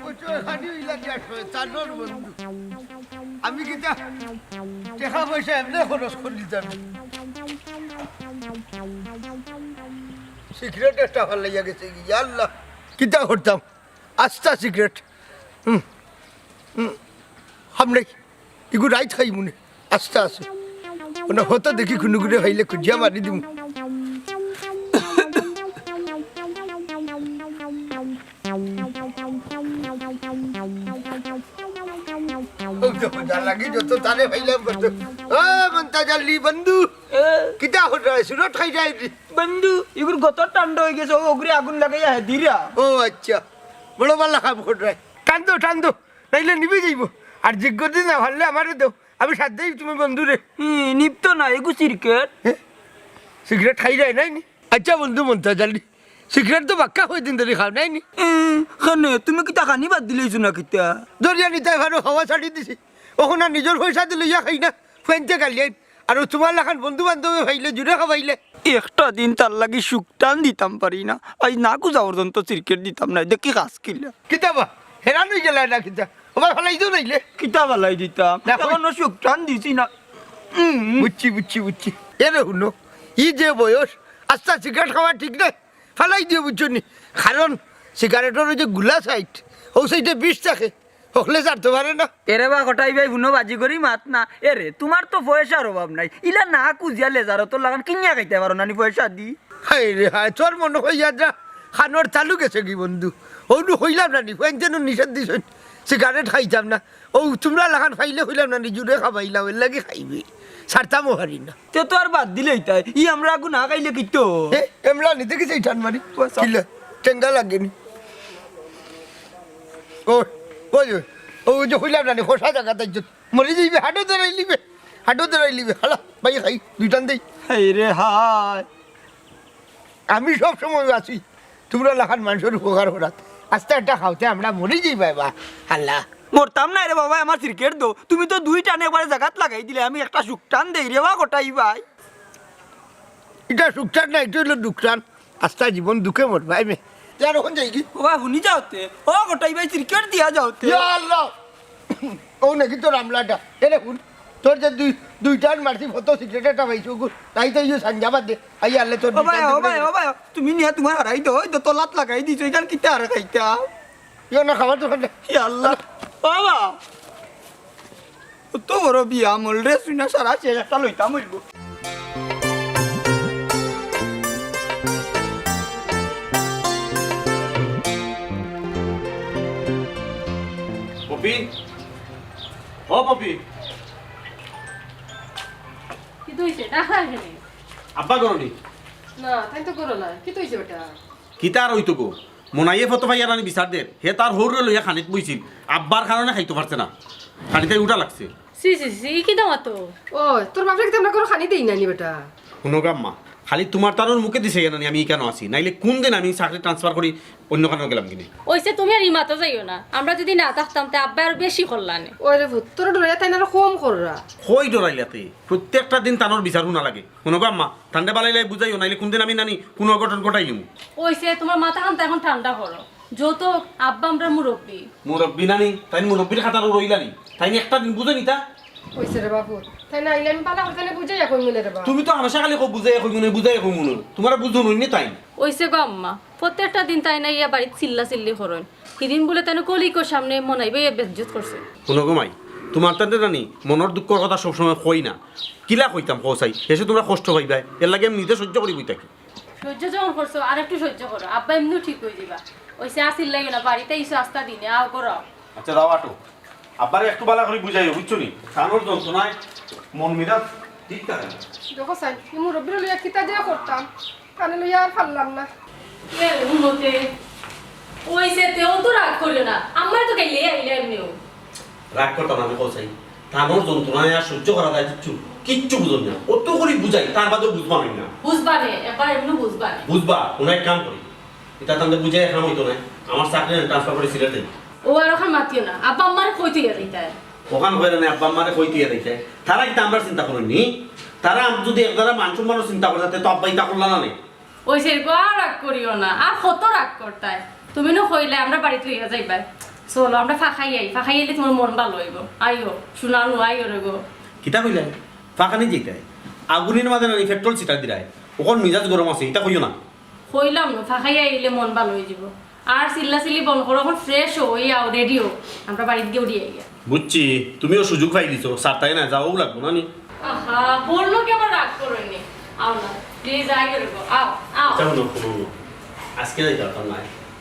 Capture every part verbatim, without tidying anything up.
অবশ্য এখানে ইলা দিয়া শয়তানর বন্ধু। আমি কিতা টেকা পয়সা এমনে খরচ করি দিতাম। সিগারেট একটা ফালাইয়া গেছে গি, ইয়া আল্লাহ, কিতা করতাম? আস্তা সিগারেট। হুম, হুম, সামনে ইগু রাইত খাইমুনে। আস্তা আছে। মানে হতো দেখি কুনুগুরে পাইলে খুজিয়া মারি দিমু। ও তো মজা লাগে যত তারে পাইলাম কত। ও মন্তাজ আলী বন্ধু, এ? কিতা কররায়? সিগারেট খাইরায় নি? বন্ধু, ইগুর গতর ঠান্ডা অইগেছে, ও ওগুরে আগুন লাগাইয়া হে দিরা। ও আচ্ছা, বড় বালা কাম কররায়। টান দেও, টান দেও, নাইলে নিবি যাইবো। আর জিজ্ঞদি না পারলে আমারে দেও, আমি সাথ দেই তুমি বন্ধুরে। হুম, নিবতো না, এগু সিগারেট। হে? সিগারেট খাইরায় নায় নি? আচ্ছা বন্ধু মন্তাজ আলী, সিগারেট তো বাক্কা কয়দিন ধরি খাও নায় নি? হুম, কেনে, তুমি কিতা খানি বাদ দিলাইছো না কিতা? ধরিয়া নিতায় পারো, খাওয়া ছাড়ি দিছি। অখন আর নিজর পয়সা দি লইয়া খাই না, ফুয়াইন্তে গালিয়াইন। আর ও তুমার লাখান বন্ধু বান্ধবে পাইলে, জুরে খাবাইলে। একটা দিন তার লাগি সুখ টান দিতাম পারি না। আইজ না কুজা পর্যন্ত সিগারেট দিতাম না, দেখি খাস কিলা। কিতা বা, হেরান অইগেলায় না কিতা? ওবা ফালাই দেও নাইলে। কিতা ফালাই দিতাম? না, কই? অখনো সুখ টান দিছি না। উম। বুঝছি, বুঝছি, বুঝছি। এরে হুনো, ই যে বয়স, আস্তা সিগারেট খাওয়া ঠিক নায়। ফালাই দিও, বুঝছো নি? কারণ সিগারেটর ওই যে গুলা সাইড, ও সাইডে বিষ থাকে, হকলে ছাড়তো পারে না। এরে বা কটাই ভাই, হুনো, বাজি করি মাত না। এরে, তুমার তো পয়সার অভাব নাই, ইলা না কুজিয়া লেজারতর লাখান কিনিয়া খাইতায় পারো না নি পয়সা দি। হায় রে হায়, তোর মনো কইয়া যা, কানর তালু গেছে গি বন্ধু। অউ নু কইলাম না নি, ফুয়াইন্তে নু নিষেধ দিছইন, সিগারেট খাইতাম না। অউ তুমরার লাখান পাইলে কইলাম না নি, জুরে খাবাইলাম, এরলাগি খাইবি। ছাড়তামও পারি না। তে তো আর বাদ দিলাইতায়, ই আমরা আগু না খাইলে কিতা? এ, এমলা নি, দেখিছ ই টান মারি? পয়সা। কিলা? টেঙ্গা লাগে নি। ও, ওই, ওই, ওই যে কইলাম না নি, খোসা জাগাত আইজ। মরি যাইবে, হাটো ধরাইলিবে, হাটো ধরাইলিবে। হালা, ভাই খাই, দুই টান দেই। হায় রে হায়। আমি সব সময় আছি, তুমরার লাখান মানষর উপকার করাত। আস্তা একটা খাওতে আমরা মরি যাইবায় বা। হালা। মরতাম নায় রে বাবা, আমার সিগারেট দেও। তুমি তো দুই টান একবারে জাগাত লাগাই দিলায়, আমি একটা সুখ টান দেই রে বা কটাই ভাই। ইটা সুখ টান না, ইটা অইলো দুখ টান। আস্তা জীবন দুখে মরবায় মে। তে আর অখন যাইগি? ও বা হুনি যাওতে, ও কটাই ভাই সিগারেট দিয়া যাওতে। ইয়া আল্লাহ। ও নাকি তোর আমলাটা। এরে হুন, তোর যে দুই, দুই টান মারছি, ফটো সিগারেট একটা পাইছো গু। তাই তো ইউ সাঞ্জাবাদ দে। আই আল্লাহ তোর ও ভাই, ও ভাই, ও ভাই, তুমি নিয়া তুমার হারাই দেও, অউ তো তলাত লাগাই দিছো, ইখান কিতা আর খাইতা? ইয়ো না খাবার দোকান দে। ইয়া আল্লাহ। বাবা। অত বড় বিয়া আমল রে, শুনা সারা শেষ একটা লইতাম অইবো। পপি, ও পপি। কিতা অইছে? ডাকরায় কেনে? আব্বা ঘরো নি? না, তাইন তো ঘরো নাই। কিতা অইছে বেটা? কিতা আর অইতো গো? মনাইয়ে ফটো পাইয়া নানি বিচার দের। হে তার হউররে লইয়া খানিত বইছিল। আব্বার কারণে খাইতো পারছে না। খানিত তাই উঠা লাগছে। ছি, ছি, ছি, ই কিতা মাতো? ও, তোর বাপরে কিতা আমরা ঘরো খানি দেই না নি বেটা? হুনো গো আম্মা, খালি তুমার তানোর মুখে দিছে কেনে নি আমি ইখানো আছি। নাইলে কুনদিন আমি চাকরি transfer করি অইন্য কানো গেলাম গিনে। অইছে, তুমি আর ই মাতো যাইও না। আমরা যুদি না থাকতাম, তে আব্বায় আরো বেশি করলা নে। ওই রে পুত, তোরে ডরাইয়া তাইন আরো কম কররা। কই ডরাইলাতে? প্রত্যেকটা দিন তানোর বিচার হুনা লাগে। হুনো গো আম্মা, তানরে বালাইলাই বুঝাইও, নাইলে কুনদিন আমি নানি কুনু অঘটন ঘটাইলিমু। অইছে, তুমার মাথাখান তো এখন ঠান্ডা করো। যত আব্বা আমরার মুরব্বি। মুরব্বি নানি, তাইন মুরব্বির খাতারও রইলা নি। তাইন একটা দিন বুঝে নিতা। অইছে রে বাপু, তাইন আইলে আমি বালা করি তাইনরে বুঝাইয়া কইমু নে রে বা। তুমি তো হামেশা খালি কও বুঝাইয়া কইমু নে, বুঝাইয়া কইমু নে। তুমারে বুঝুন অইনি তাইন। অইছে গো আম্মা, প্রত্যেকটা দিন তাইন আইয়া বাড়িত চিল্লা চিল্লি করইন। হিদিন বুলে তাইন কলিগর সামনে মনাইবায় বেইজ্জত করছে। হুনো গো মাই, তুমার তানরে নানি মনর দুঃখর কথা সবসময় কই না। কিলা কইতাম কও চাই, শেষে তুমরা কষ্ট পাইবায়। এরলাগি আমি নিজে সইজ্য করি বই থাকি। সইজ্য যখন করছো, আর একটু সইজ্য করো, আব্বা এমনেউ ঠিক অই যিবা। অইছে, আর চিল্লাইও না, বাড়িত আইছো আস্তা দিনে, আও ঘরো আও। আচ্ছা, যাও আটো। আব্বারে একটু বালা করি বুঝাইও, বুঝছো নি? তানোর যন্ত্রণায় মন মেজাজ ঠিক থাকে না। দেখো চাইন, ই মুরব্বিরে লইয়া কিতা যে করতাম, তানে লইয়া আর পারলাম না। এ, হুনো তে, অইছে, তেউ তো রাগ করিও না, আম্মারে তো গাইল্লাইয়া আইলা এমনেউ। রাগ করতাম না, আমি কও চাই। তানোর যন্ত্রণায় আর সইজ্য করা যায় কিচ্ছু, কিচ্ছু বুঝইন না। অত করি বুঝাই, তার বাদেও বুঝবা না। বুঝবা নে, একবার এমনেউ বুঝবা নে। বুঝবা, হুনো এক কাম করি। ইতা তানরে বুঝাইয়া কাম অইতো নায়। আমার চাকরি transfer করি সিলেট যাই। ও আর অখান মাতিও না, আব্বা আম্মারে কই থইয়া যাইতায়। অখান কইরা না, আব্বা আম্মারে কই থইয়া যাইতায়। তারা কিতা আমরার চিন্তা করইন নি? তারা যদি একদারা মান সম্মানর চিন্তা করতা, তে তো আব্বা ইতা করলা না নি। ওই সেরকম আর রাগ করিও না, আর কত রাগ করতায়? তুমি না কইলায় আমরা বাড়িত লইয়া যাইবায়। চলো, আমরা ফাঁকাই আই, ফাঁকাই আইলে তুমার মন ভালা অইবো। আইও, সোনা নু আইও রে গো। কিতা কইলায়? ফাঁকানি যাইতায়? আগুনর মাঝে নানি পেট্রোল ছিটা দিরায়। অখন মিজাজ গরম আছে, ইতা কইও না। কইলাম না, ফাঁকাই আইলে মন ভালা অইযিবো। আর চিল্লাচিল্লি বন্ধ করো, অখন ফ্রেশ অও, অইয়া আও, রেডি অও, আমরা বাড়িত গিয়া উড়ি আইয়া। বুঝছি, তুমিও সুযোগ পাই দিছো, ছাড়তায় না, যাওয়াউ লাগবো না নি। আহা, বড়লোকে আবার রাগ করইন নি। আও না, প্লিজ, আই করে গো, আও, আও। আচ্ছা, হুনো, হুনো, হুনো। আজকে যাইতাম পারতাম না,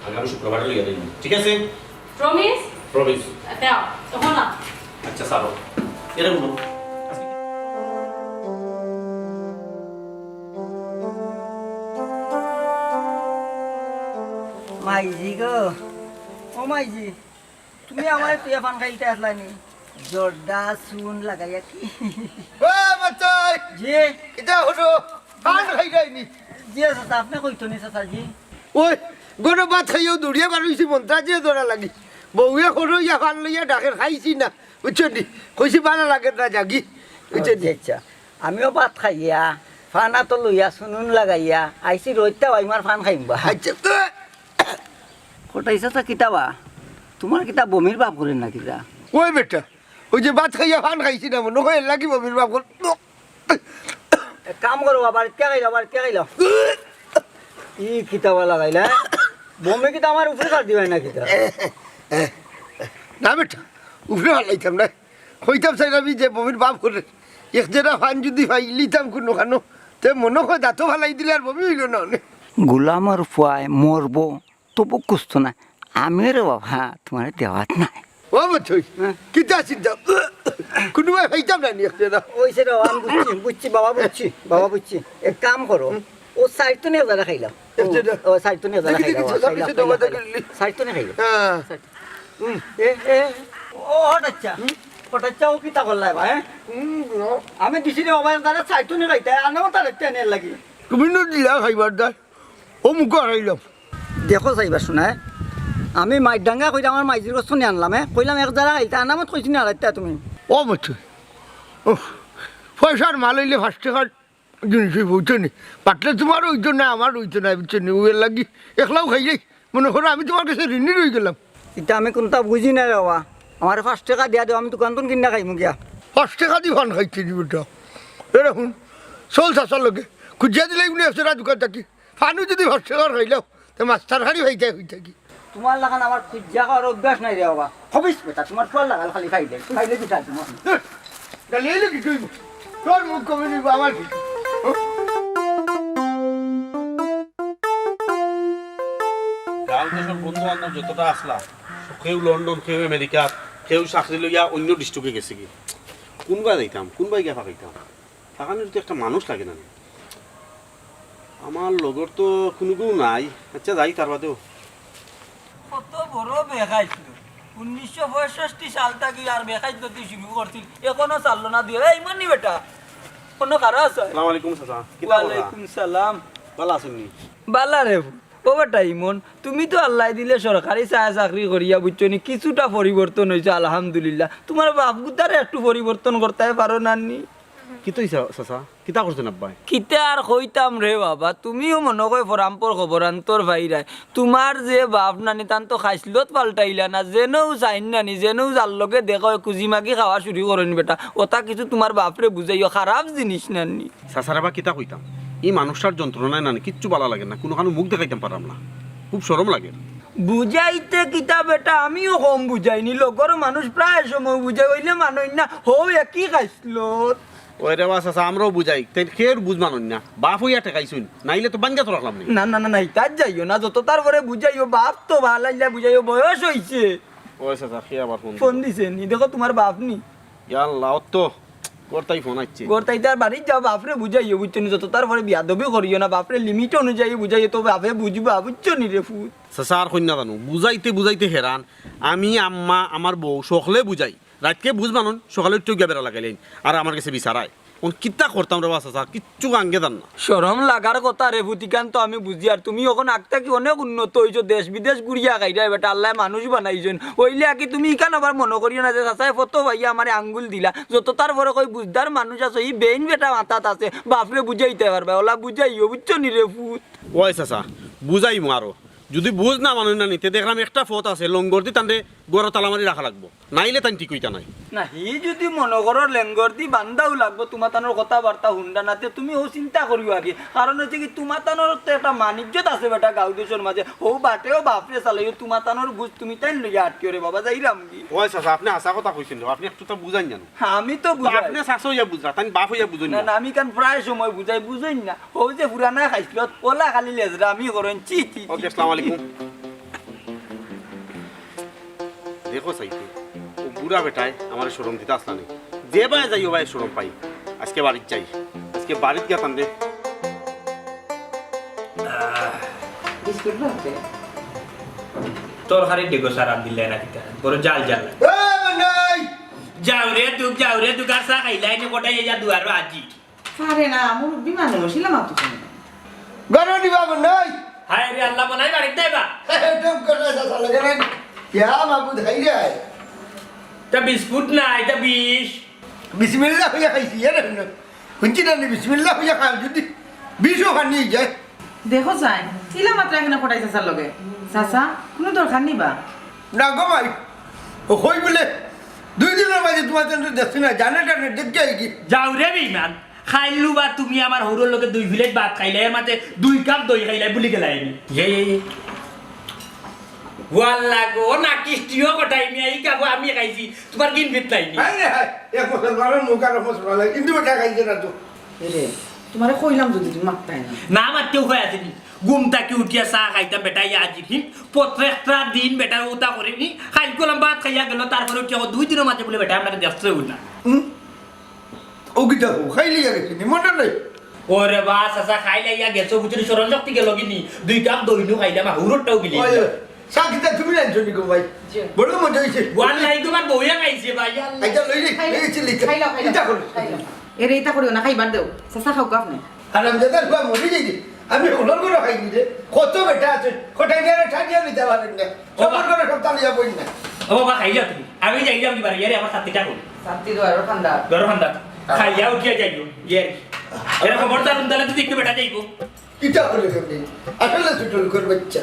আগামী শুক্রবারে লইয়া যাইমু, ঠিক আছে? প্রমিস? প্রমিস। আচ্ছা, আও, তখন আও। আচ্ছা, ছাড়ো। এরে হুনো। মাইজি গো, ও মাইজি, তুমি আমারে তুইয়া পান খাইতে আসলায় নি? জর্দা চুন লাগাইয়া কি? ও বাচ্চাই! জি? কিতা করো? পান খাইরায় নি? জি চাচা, আপনে কইতো নি চাচা জি? ওই, গরু ভাত খাইয়াউ দৌড়িয়া বার অইছি মন্ত্রাজিয়ে ধরা লাগি। বউয়ে করো ইয়া পান লইয়া ডাকের, খাইছি না, বুঝছো নি? কইছি ভালা লাগের না, যাগি, বুঝছো নি? আচ্ছা, আমিও ভাত খাইয়া, পান আতো লইয়া, চুন-উন লাগাইয়া, আইছি রইদটা বাইমার পান খাইমু বা। আচ্ছা, তো কটাই চাচা কিতা বা? তুমার কিতা বমির ভাব করের না কিতা? ওই বেটা, ওই যে ভাত খাইয়া পান খাইছি না মনো কয়, এর লাগি বমির ভাব কর। এক কাম করো বা, বাড়িত গিয়া খাইলাও, বাড়িত গিয়া খাইলাও। ই কিতা বা লাগাইলা, হ্যাঁ? বমি কিতা আমার উপরে ছাড় দিবায় না কিতা? না বেটা, উপরে ফালাইতাম না। কইতাম চাইরাম ই যে বমির ভাব করের। এক জেরা পান যুদি পাইলিতাম কুনুখানো, তে মনো কয় দাঁতো ফালাই দিলে আর বমি অইলো না অনে। গোলামর ফুয়ায় মরবো, তবু কুস্ত না। আমিও রে বাবা, তুমারে দেওয়াত নাই। ও বছই, হ্যাঁ। কিতা চিন্তা? কুনুবায় পাইতাম না নি এক জেরা? ওই সেটা আমি বুঝছি, বুঝছি বাবা, বুঝছি, বাবা বুঝছি। এক কাম করো, ও চাইরতনে এক জেরা খাইলাও। এক জেরা? ও চাইরতনে এক জেরা দেখি, দেখি, খাইলাও, চাচা, খাইলাও, পিছে খাইলাও, দৌড়াদৌড়ি খাইলাও। করলি। চাইরতনে খাইলাও। হ্যাঁ। হুম, এ, এ, ও হঠাচ্ছা, হঠাচ্ছা ও কিতা করলায় বা, হ্যাঁ? হুম, হুম। আমি দিছি রে বাবা, তারা চাইতো নি খাইতে, আনাও তারা টেনের লাগি। তুমি না দিলা খাইবার দায়, ও মুখো হারাইলাম। দেখো চাইবা শোনায়, আমি মাইরডাঙ্গা কইরা আমার মাইজির গছ থনে আনলাম, হ্যাঁ? কইলাম এক জেরা খাইতে, আনামত কইছি না হারাইতে তুমি। ও বছর, ও, পয়সার মাল অইলে পাঁচ টেকার জিনিস অইবো, বুঝছো নি? পারলে তুমারও অইতো না, আমারও অইতো না, বুঝছো নি? অউ এর লাগি একলাউ খাইলে মনো করো আমি তুমার গেছে ঋণী রইগেলাম। ইতা আমি কুনতা বুঝি না রে বাবা, আমারে পাঁচ টেকা দিয়া দেও, আমি দোকান থন কিনা খাইমু গিয়া। পাঁচ টেকা দি পান খাইতে দিবো তো? এরে হুন, চল চাচার লগে, খুজিয়া দিলে ইমনে আছে না দোকান থাকি, পানও যুদি পাঁচ টেকার খাইলাও, তে মাস্টার খানি খাইতে হই থাকি। তুমার লাখান আমার খুজিয়া খাওয়ার অভ্যাস নাই রে বাবা। খবিস বেটা, তুমার ফুয়ার লাখান খালি খাইলে, খাইলে কি খাই তুমার? ধুর, গালি অইলে কি কইব? তোর মুখ কমে নিব, আমার কি? গাঁও দেশর বন্ধু বান্ধব যতটা আসলা, কেউ লন্ডন, কেউ আমেরিকা, কেউ চাকরি লইয়া অন্য ডিস্ট্রিক্টে গেছে কি। কুনবায় যাইতাম, কুনবায় গিয়া ফাঁকাইতাম? ফাঁকানির তো একটা মানুষ লাগে না নি? আমার লগর তো কুনুগু নাই। আচ্ছা, যাই তার বাদেও। কত বড় বেখাইছিল। উনিশশো পঁয়ষট্টি সাল থাকি আর বেখাইত গতি শুরু করছিল। এখনো ছাড়লো না দিয়া। এই মনি বেটা, কোনো খারাপ আছে? আসসালামু আলাইকুম চাচা। কিতা খবর? ওয়ালাইকুম সালাম। ভালা আছইন নি? ভালা রে। ও বেটা ইমন, তুমি তো আল্লায় দিলে সরকারি চা-, চাকরি করিয়া, বুঝছো নি, কিছুটা পরিবর্তন অইছে, আলহামদুলিল্লাহ। তুমার বাপ গুতারে একটু পরিবর্তন করতায় পারো না নি? কিতা অইছে চাচা? কিতা করছইন আব্বায়? কিতা আর কইতাম রে বাবা, তুমিও মনো কয় পরাম্পর খবরান্তর পাইরায়। তুমার যে বাপ নানি, তান তো খাইছলত পাল্টাইলা না, যেনউ চাইন নানি, যেনউ যার লগে দেখা অয়, কুজি মাগি খাওয়া শুরু করইন বেটা। অতা কিছু তুমার বাপরে বুঝাইও, খারাপ জিনিস নানি। চাচারে বা কিতা কইতাম, ই মানুষটার যন্ত্রণায় নানি কিচ্ছু ভালা লাগের না, কুনুখানো মুখ দেখাইতাম পাররাম না, খুব শরম লাগের। বুঝাইতে কিতা বেটা, আমিও কম বুঝাইনি, লগর মানুষ প্রায় সময় বুঝাই, অইলে মানইন না, হউ একই খাইছলত। ওই রে বা চাচা, আমরাও বুঝাই, তাইন কেউর বুঝ মানইন না, বাপ অইয়া ঠেকাইছইন, নাইলে তো বাঙ্গা তো রাখলাম নি। না, না, না, না, ইতাত যাইও না, যত তার পরে বুঝাইও, বাপ তো ভালা ইলা বুঝাইও, বয়স অইছে। ওই চাচা, কে আবার ফোন দিল? ফোন দিছে নি, দেখো তুমার বাপ নি। ইয়া আল্লাহ, অত তো ঘর থাকি ফোন আইছে। ঘর থাকি তার বাড়িত যাও, বাপরে বুঝাইও, বুঝছো নি? যত তার পরে বিয়াদবি করিও না, বাপরে লিমিট অনুযায়ী বুঝাইও, তো বাপে বুঝবা, বুঝছো নি রে ফুত? চাচা, আর কইন না জানো, বুঝাইতে বুঝাইতে হেরান। আমি, আম্মা, আমার বউ, সকলে বুঝাই। রাইতকে বুঝ মানইন, সকালে উঠিয়া গিয়া বেড়া লাগাইলাইন। আর আমার গেছে বিচারায়। অখন কিতা করতাম রে বা চাচা, কিচ্ছু আঙ্গে যার না। শরম লাগার কথা রে পুত, ইখান তো আমি বুঝি। আর তুমি অখন আগ থাকি অনেক উন্নত অইছো, দেশ বিদেশ ঘুরিয়া খাইরায় বেটা, আল্লায় মানুষ বানাইছইন। অইলে আর কি তুমি ইখান আবার মনো করিও না যে চাচায় ফটো পাইয়া আমারে আঙ্গুল দিলা। যত তার পরে কই বুঝদার মানুষ আছো, ই বেইন বেটা মাথাত আছে, বাপরে বুঝাইতায় পারবায়, অলা বুঝাইও, বুঝছো নি রে পুত? ওই চাচা, বুঝাইমু আরো। যুদি বুঝ না মানইন না নি, তে দেখরাম একটা পথ আছে, লঙ্গর দি তানরে ঘরো তালা মারি রাখা লাগবো, নাইলে তাইন ঠিক অইতা নায়। না, হি যুদি মনো করো লেঙ্গর দি বান্ধাও লাগবো, তুমাতানর কথাবার্তা হুনরা না, তে তুমি অউ চিন্তা করিও আগে। কারণ অইছে কি, তুমাতানর তো একটা মান ইজ্জত আছে বেটা গাঁও দেশর মাঝে, অউ বাটেও বাপরে চালাইও, তুমাতানর গুছ তুমি তাইন লইয়া আটকিও রে বাবা, যাইরাম কি? ওই চাচা, আপনে হাছা কথা কইছইন রে, আপনে একটু তো বুঝাইন জানো। আমি তো বুঝাই। আপনে চাচা অইয়া বুঝরা, তাইন বাপ অইয়া বুঝইন না, না। না, আমি কারণ প্রায় সময় বুঝাই, বুঝইন না। অউ যে পুরানা খাইছলত, অলা খালি লেজরা, আমি করইন, ছি, ছি, ছি, OK, ছি, আসসালামু ছি। আলাইকুম। দেখো চাইতে, অউ বুড়া বেটায় আমারে শরম দিতা আছলা নি। যে বায় যাই, অউ বায় শরম পাই। আজকে বাড়িত যাই, আজকে বাড়িত গিয়া তানরে। বিস্কুট লাগবে? তরকারি দেখো স্যার, আম দিলে না কিতা? বড় জাল জাল। এ, নাই। যাও রে দুখ, যাও রে দুখ, আর চা খাইলাই নি, কটাই ইয়া দুয়ারো আজি। পারে না, মুরব্বি মানুষ, ইলা মাতো কেনে? ঘরো নিবা নাই? হায় রে আল্লাহ, মনে অয় বাড়িত যাইবা। হে, হে, টুক করে চাচা লাগে না। ইয়া মাবুদ, হায় রে হায়। তা বিস্কুট নাই, তা বিষ। বিসমিল্লাহ অইয়া খাইছি, এরে হুনো। হুনছি না নি, বিসমিল্লাহ অইয়া খাও, যুদি বিষও খানি যায়। দেখো চাইন, ইলা মাতো কেনে কটাই চাচার লগে। চাচা, কুনু দরকার নি বা? না গো মাই, অউ কই বুলে, দুই দিনর মাঝে তুমার জন্য দেখছি না, জানে টানে দেখি আইগি। যাও রে বেইমান, খাইলু বা তুমি আমার হউরর লগে দুই প্লেট ভাত খাইলায়, এর মাঝে দুই কাপ দই খাইলায়, ভুলি গেলায় নি। এ, এ, এ। ওয়াল্লা গো, না কিস্তিও কটাই নি, ই কাপও আমি খাইছি, তুমার গিন ভিত নাই নি। হায় রে হায়, এক মুসলমানর মুখ আর মুসলমান, হিন্দু বেটা খাইছে না তো। এরে, তুমারে কইলাম যুদি তুমি মাততায় না। না মাততে উপায় আছে নি? ঘুম থাকি উঠিয়া চা খাইতাম বেটায় আজির হিন, প্রত্যেকটা দিন বেটায় অতা করে নি, খাইল কইলাম ভাত খাইয়া গেল, তারপরে উঠিয়া দুই দিনর মাঝে বুলে বেটায় আমারে দেখছে না। হুম? অউ কিতা কও, খাইলাইয়া গেছে নি, মনো নাই? ওরে বা, চাচা, খাইলাইয়া গেছে, বুঝছো নি, স্মরণ শক্তি গেল গি নি? দুই কাপ দই নু খাইলাম, আর হউররটাও গিলি। ওই, ওই, চা কিতা তুমি আনছো নি গো ভাই? জি। বড় মজা অইছে। ওয়াল্লাহি তুমার বউয়ে খাইছে ভাই, আল্লাহ। আচ্ছা, লই রে, খাইলাও, লই রে, চিল্লি। খাইলাও, খাইলাও, ইতা করো। খাইলাও। এরে, ইতা করিও না, খাইবার দেও। চাচা, খাউক্কা আপনে। হারামজাদার পুয়া মরি যাইবে। আমি হকলর ঘরো খাইনি রে। কত বেটা আছে, কটাই দিয়া রে ঠানিয়া নিতা পারইন না। ও বা- সবর ঘরো সব তালিয়া বই না। ও বাবা, খাইলাও তুমি। আমি যাইলাম কিবা, ইয়ারে আমার ছাতিটা কই? ছাতি তো আরো ঠান্ডা। ঘরো ঠান্ডা। খাইয়া উঠিয়া যাইও। ইয়ে। এরে খবরদার, উন্দালে তো দেখতে বেটা যাইবো। ইটা করে কেমনে? আসলে ছোট লোকের বাচ্চা।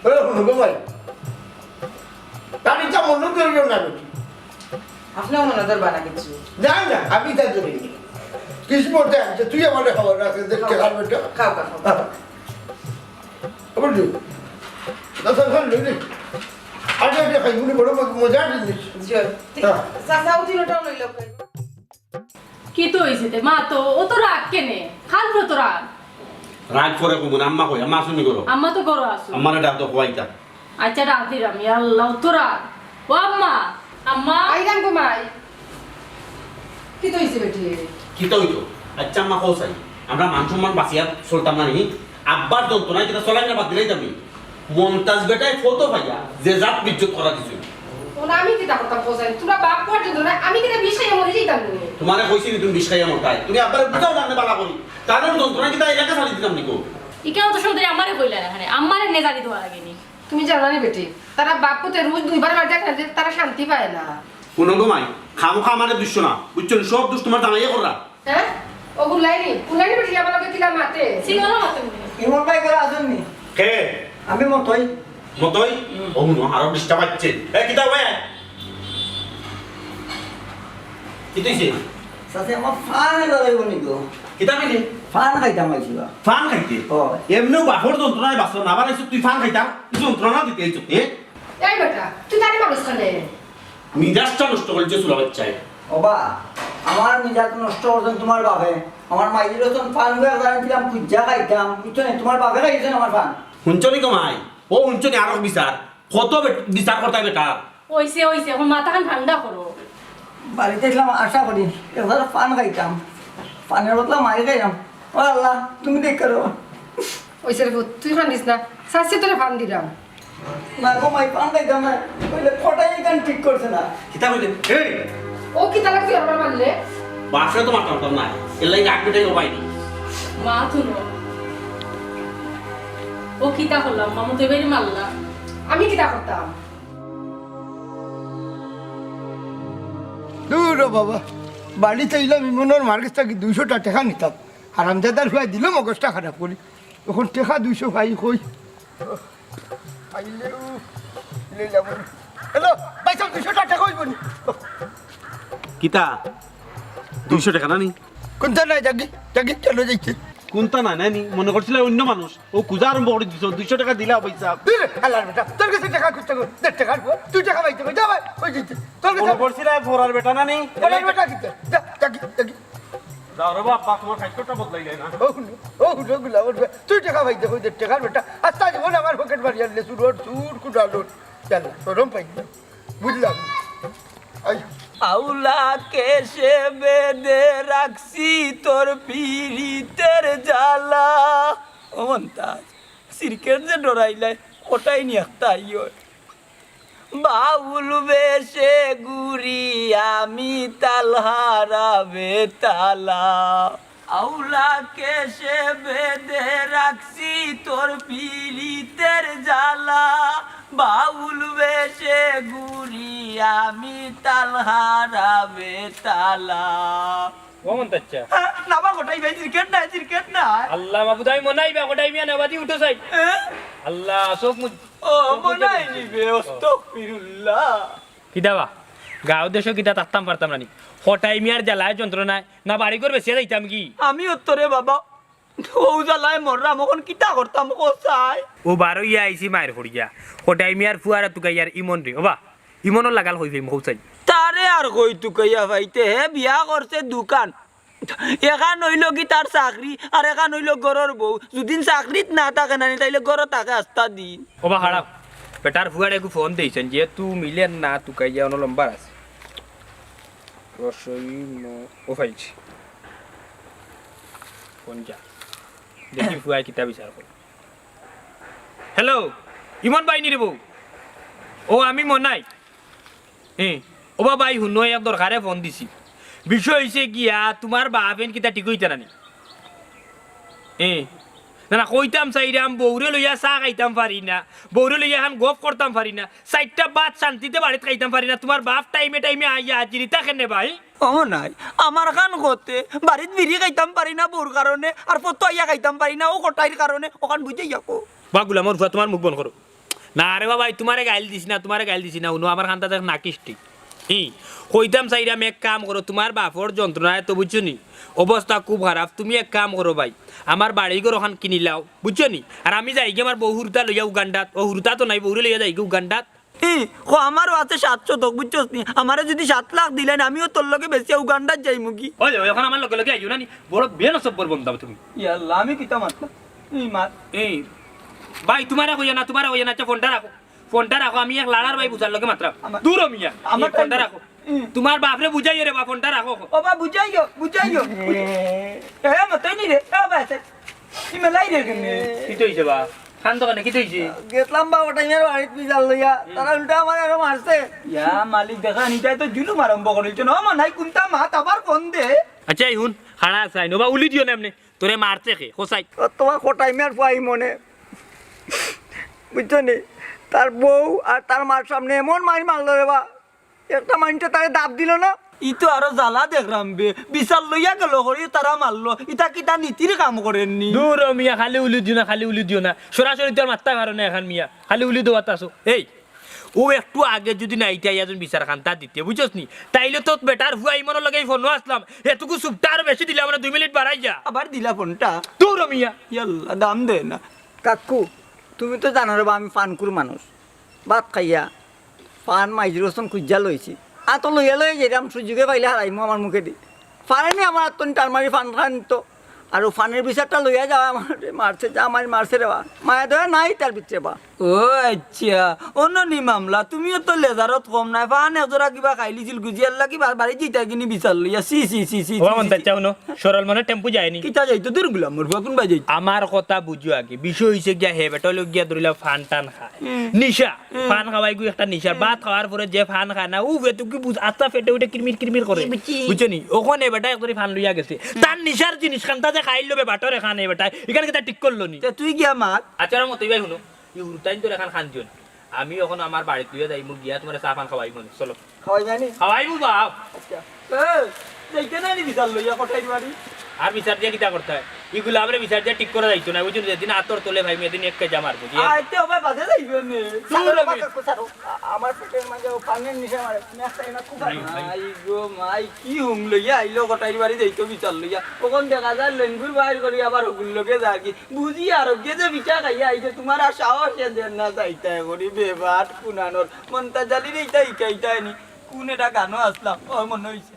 এ, হুনো গো ভাই। তার ইটা মনে করিও না বেটি। আপনেও মনে ধরবা না কিচ্ছু। না, না, আমি তা ধরি নি। কিসমতে আছে, তুই আমারে খবর রাখে, দেখ, খাও। কে খাবে এটা? খাও, খাও, খাও। আবার দিও। না, স্যার, স্যার, লই নে। আগে, আগে খাই, উনি বড় মজা, মজার জিনিস। জি, ঠিক। হ্যাঁ। চাচা, ও তিনটাও লইল। কিতা অইছে তে? মা তো, অত রাগ কেনে? খাল তো রাগ। রাগ করে কমু না, আম্মা কই? আম্মা আছইন নি ঘরো? আম্মা তো ঘরো আছইন। আম্মারে ডাক দেও, কওয়াইতা। আচ্ছা, ডাক দিরাম। ইয়া আল্লাহ, অত রাগ। ও আম্মা, আম্মা। আইরাম গো মাই। কিতা অইছে বেটি? কিতা অইতো? আচ্ছা আম্মা, কও চাই, আমরা মান সম্মান বাঁচিয়া চলতাম না নি? আব্বার যন্ত্রণায় কিতা চলাফিরা বাদ দিলাইতাম নি? মন্তাজ বেটায় ফটো পাইয়া যে জাত বেইজ্জত করা দিছে। ও না, আমি কিতা করতাম কও চাই? তুমরা বাপ পুয়ার যন্ত্রণায় আমি কিতা বিষ খাইয়া মরি যাইতাম নি? তুমারে কইছি নি তুমি বিষ খাইয়া মরতায়? তুমি আব্বারে বুঝাও না, বালা করি। তার যন্ত্রণায় কিতা এলাকা ছাড়ি দিতাম নি কও? ইখান তো শুধু আমারে কইলা না, আরে আম্মারে নিয়া জানি দেওয়া লাগে নি। তুমি জানো নি বেটি, তারা বাপ পুতে রোজ দুইবার বাড়ি যায় না, যে তারা শান্তি পায় না। হুনো গো মাই, খামোখা আমারে দুষো না, বুঝছো নি? সব দোষ তুমার জামাইয়ে কররা। হ্যাঁ? ও হুনলায় নি? হুনলায় নি বেটি, আমার লগে কিলা মাতে? সিঙ্গল মাতে নি? ইমন ভাই ঘরো আছইন নি? কে? আমি মতই। মতই? হুম। ও হুনো, আরো disturb অইছে। এ, কিতা অইছে? কিতা অইছে? চাচা, আমার ফান লড়াইব নি গো? কিতা কইলে? ফান খাইতাম আইছি বা। ফান খাইতে? ও। এমনেও বাপর যন্ত্রণায় বাঁচো না, আবার আইছো তুই ফান খাইতাম? তুই যন্ত্রণা দিতে আইছো, এ? এই বেটা, তুই তারে মারস কেনে? মিজাজটা নষ্ট করছে চুলা বাচ্চায়। ও বা, আমার মিজাজ নষ্ট করছইন তুমার বাপে। আমার মাইজির রতন ফান গুয়া জানি দিলাম, খুঁজা খাইতাম, বুঝছো নি? তুমার বাপে খাইছইন আমার ফান। হুনছো নি গো মাই? ও হুনছো নি আরো বিচার? কত বে-, বিচার করতায় বেটা? অইছে, অইছে, অখন মাথাখান ঠান্ডা করো। বাড়িত আইলাম আশা করি একবার ফান খাইতাম, ফানের বদলা মাইর খাইলাম। ও আল্লাহ, তুমি দেখ করো। অইছে রে পুত, তুই কান্দিস না, চাচিয়ে তোরে ফান দিরাম। না গো মাই, ফান খাইতাম না, কইলে কটাই ইখান ঠিক করছে না। কিতা কইলে? এই, ও কিতা লাগি আবার মারলে? বাপরে তো মারতাম পারতাম না, এর লাগি রাগ মিটাই ও বাইনি। মা, তুনো। ও কিতা করলাম? মামু তো এবারে মারলা। আমি কিতা করতাম? দূর ও বাবা, বাড়িত আইলাম, ইমনর মার গেছ থাকি দুইশোটা টেকা নিতাম। হারামজাদার ফুয়ায় দিল মগজটা খারাপ করি। অখন টেকা দুইশো পাই কই? পাইলেও লইলাম। হ্যালো, ভাই সাহেব, দুইশোটা টেকা অইবো নি? কিতা? দুইশো টেকা না নি? কুন্তা নাই, যাগি, যাগি, চলো যাইতে। কুন্তা নাই, নাই নি? মনে করছিলাম অইন্য মানুষ। অউ খুজা আরম্ভ করি দিছো, দুইশো টেকা দিলা ভাই সাহেব। দূর, হালার বেটা, তোর গেছে টেকা খুজতে কই? দে টেকা, তুই টেকা পাইতে কই? যা ভাই, অই যাইতে। তোর গেছে মনে করছিলাম ফরার বেটা না নি? ফরার বেটা কিতা? যা, যাগি, যাগি। যাও রে বাবা, তোমার খাইছটা বদলাই যায় না। ও হুনো, ও হুনো, গুলাম, তুই টেকা পাইতে কই? দে টেকার বেটা। আস্তা জীবন আমার পকেট মারি আনলে, চুর, চুর, কুটালোর। চল, শরম পাই না। বুঝলাম। আই। আউলা কেশে বেঁধে রাখছি তোর পিরিতের জ্বালা। ও মন্তাজ, সিরকেট যে ডরাইলাই, ওটাই নি একটা ইয়ে। বাউল বেশে ঘুরি আমি তালহারা বেতালা। আউলা কেশে বেঁধে রাখছি তোর পিরিতের জ্বালা। বাউল বেশে ঘুরি আমি তালহারা বেতালা। ও মন্তাজ চাচা। হ্যাঁ, না বা গোটাই ভাই, ক্রিকেট না, ক্রিকেট না। আল্লাহ মাবুদ, আমি মনে হয় বা গোটাই মিয়া নেবাদি উঠো চাই। হ্যাঁ? আল্লাহ, চোখ মুজ-, ও, চোখ মুজ-, মনে হয় নি বে, আস্তাগফিরুল্লাহ। কিতা বা? গাঁও দেশো কিতা থাকতাম পারতাম না নি? গোটাই মিয়ার জ্বালায় যন্ত্রণায় না বাড়ি ঘর বেচিয়া যাইতাম কি? আমি অত রে বাবা, ও জ্বালায় মররাম, অখন কিতা করতাম কও চাই? ও বারইয়া আইছি মায়ের ফড়িয়া। গোটাই মিয়ার ফুয়ারা তুকাইয়ার ইমন রে। ও বা, ইমনর লাগাল কই ফাইমু কও চাই? তারে আর কই তুকাইয়া পাইতে, হে বিয়া করছে দুখান। এখান অইলো কি তার চাকরি, আর এখান অইলো ঘরর বউ। যুদিন চাকরিত না থাকে না নি, তাইলে ঘরো থাকে আস্তা দিন। ও বা খারাপ, বেটার ফুয়ারে একটু ফোন দেইছেন, যেহেতু মিলের না তুকাইয়া অনো লম্বার আছে। রসই ম-, ও পাইছি। ফোন যা। দেখি ফুয়ায় কিতা বিচার করে। হ্যালো, ইমন ভাই নি রে বউ? ও, আমি মনাই। এ, ও বা ভাই, হুনো, এক দরকারে ফোন দিছি। বিষয় অইছে গিয়া, তুমার বাপ এন কিতা ঠিক অইতা না নি? এ, না, না, কইতাম চাইরাম, বউরে লইয়া চা খাইতাম পারি না, বউরে লইয়া এখান গপ করতাম পারি না, চাইরটা ভাত শান্তিতে বাড়িত খাইতাম পারি না, তুমার বাপ টাইমে টাইমে আইয়া হাজিরি থাকে নে ভাই। ও নাই, আমার খান কতে, বাড়িত বিড়ি খাইতাম পারি না বউর কারণে, আর ফতো আইয়া খাইতাম পারি না, ও কটাইর কারণে, অখান বুঝাইয়া কও। বা গুলামর ফুয়া, তুমার মুখ বন্ধ করো। না রে বাবা, তুমারে গাইল দিছি না, তুমারে গাইল দিছি না, হুনো, আমার খান্তা দেখ নাকিস ঠিক। ই, কইতাম চাইরাম, এক কাম করো, তুমার বাপর যন্ত্রণায় তো বুঝছো নি, অবস্থা খুব খারাপ, তুমি এক কাম করো ভাই, আমার বাড়ি ঘর অখান কিনিলাও, বুঝছো নি? আর আমি যাইগি আমার বউ হুরুতা লইয়া উগান্ডাত, ও হুরুতা তো নাই, বউরে লইয়া যাইগি উগান্ডাত। ই, কো আমারও আছে সাত শতক, বুঝছস নি? আমারে যুদি সাত লাখ দিলাইন, আমিও তোর লগে বেচিয়া উগান্ডাত যাইমুগি। ওই, ওই, অখন আমার লগে লগে আইও না নি, বড় বেনসব্বর বন্দা তুমি। ইয়াল্লা, আমি কিতা মাতলাম? ই মাত। এই, ভাই, তুমারে কইয়া না, তুমারে কইয়া না, আচ্ছা, ফোনটা রাখো। ফোনটা রাখো, আমি এক লাড়ার ভাই বুঝার লগে মাতরাম। আমার, দূর হ মিয়া, আমার এই ফোনটা time রাখো। হুম। তুমার বাপরে বুঝাইও রে বা, ফোনটা রাখো। ও বা, বুঝাইও, বুঝাইও। এ, মতই নি রে, এ বা, আছে। কি মেলাই রে কেনে? কিতা অইছে বা? খান দোকানে কিতা অইছে? গেছলাম বা, ওটাই আর বাড়িত বিচার লইয়া। হুম। তারা উল্টা আমারে আরো মারছে। ইয়া, মালিক দেখা নিতাই তো জুলুম আরম্ভ করিলছে। না, মা নাই, কুন্তা মাত আবার ফোন দে। আচ্ছা, এই হুন, খাড়া আছে, আইন। ও বা, উলি দিও না এমনে। তোরে মারছে কে? হোসাই। ও তোমার কোটাই মিয়ার ফুয়াই মনে। বুঝছো নি? তার বউ আর তার মার সামনে এমন মাইর মারলো রে বা। একটা মাইনষে তারে দাব দিল না। ই তো আরো জ্বালা দেখরাম বে। বিচার লইয়া গেল করি তারা মারলো। ইতা কিতা নীতির কাম করের নি? দূর ও মিয়া, খালি উলি দিও না, খালি উলি দিও না। সরাসরি তোর মাততায় পারো না এখান মিয়া। খালি উলি দেওয়াত আছো। এই, ও একটু আগে যুদি না ইটা ইয়াজন বিচার খান্তা দিতে, বুঝছস নি? তাইলে তো বেটার ফুয়া ইমনর লগে ফোনো আসলাম, এটুকু চুপটা আরো বেশি দিলাম না, দুই মিনিট বাড়াই যা। আবার দিলা ফোনটা? দূর ও মিয়া। ইয়াল্লা, দাম দে না। কাকু, তুমি তো জানো রে বা, আমি পানকুর মানুষ। ভাত খাইয়া পান মাইজুর হোসেন খুঁজা লইছি। আতো লইয়া লইয়া যেরাম সুযোগে পাইলে হারাইমু আমার মুখেদি। পারেনি আমার আত্মনি টান মারি পান খান তো। আর ও ফানের বিচারটা লইয়া যাওয়া আমার মারছে, যা আমার মারছে রে বা। মায়া দয়া নাই তার ভিতরে বা। ও আচ্ছা, অন্য নি মামলা, তুমিও তো লেজারত কম নায়। ফান একজোড়া কিবা খাইলিছিল গুজিয়ার লাগি, বা-, বাড়ি যাইতা কিনি বিচার লইয়া। সি, সি, সি, সি, ও সি, মন সি, তাই সি। চাও না, সরল মনে টেম্পু যায়নি। কিতা যাইতো? দূর গুলাম, মোর ফুয়া কোন বাই যাইতো? আমার কথা বুঝো আগে। বিষয় হইছে গিয়া হে বেটা লইয়া ধরিলা ফান টান খায়। হুম। নিশা। হুম। ফান খাওয়াই গু একটা নিশার। হুম। ভাত খাওয়ার পরে যে ফান খায় না, ও ফেটু কি বুঝ-, আস্তা ফেটে উঠে কিরমির কিরমির করে। হুম, বুঝছি। বুঝছো নি? ওখানে বেটা একজোড়া ফান লইয়া গেছে। হুম। তার নিশার জিনিস খান্তা যে খাইল বে বাটরে খানে বেটা। এখানে কিতা ঠিক করলো নি? তে তুই গিয়া মাত। আচ্ছা, আমার মতই ভাই হুনো। ই হুরুতাইন তোর এখান খান দিও না। আমি এখন আমার বাড়িত লইয়া যাইমু, গিয়া তোমার চা পান খাওয়াইমু নে। চলো। খাওয়াই যায়নি? খাওয়াইমু বাপ। আচ্ছা। এ, যাইতে না নি বিচার লইয়া কটাই বাড়ি? আর বিচার দিয়া কিতা করতে হয়? ইগুলা আমরে বিচার দিয়া ঠিক করা যাইতো না, বুঝছো? যেদিন আতর তোলে ভাই, এদিন এক কেজা মারবো, বুঝি? আইতে হবে, বাদে যাইবে নে। দূর সারো, হবে। বাদে সারো। আ-, আমার পেটের মাঝে ও পানির নিশা মারে। আমি একটা এনা খুব নাই, নাই। মাই গো মাই, কি হুম লইয়া আইলো কটাই বাড়ি যাইতো বিচার লইয়া। ওখান দেখা যায় লেঙ্গুর বাইর করি আবার ওগুর লগে যায় কি। বুঝি আর ওকে যে বিচার খাইয়া আইছে, তোমার আর সাহস এ দেন না যাইতে করি বেবাট কুনানোর। মন্তাজ আলীর এইটা ইকাইতায় নি। কোন এটা গানও আসলাম, ও মনে হইছে।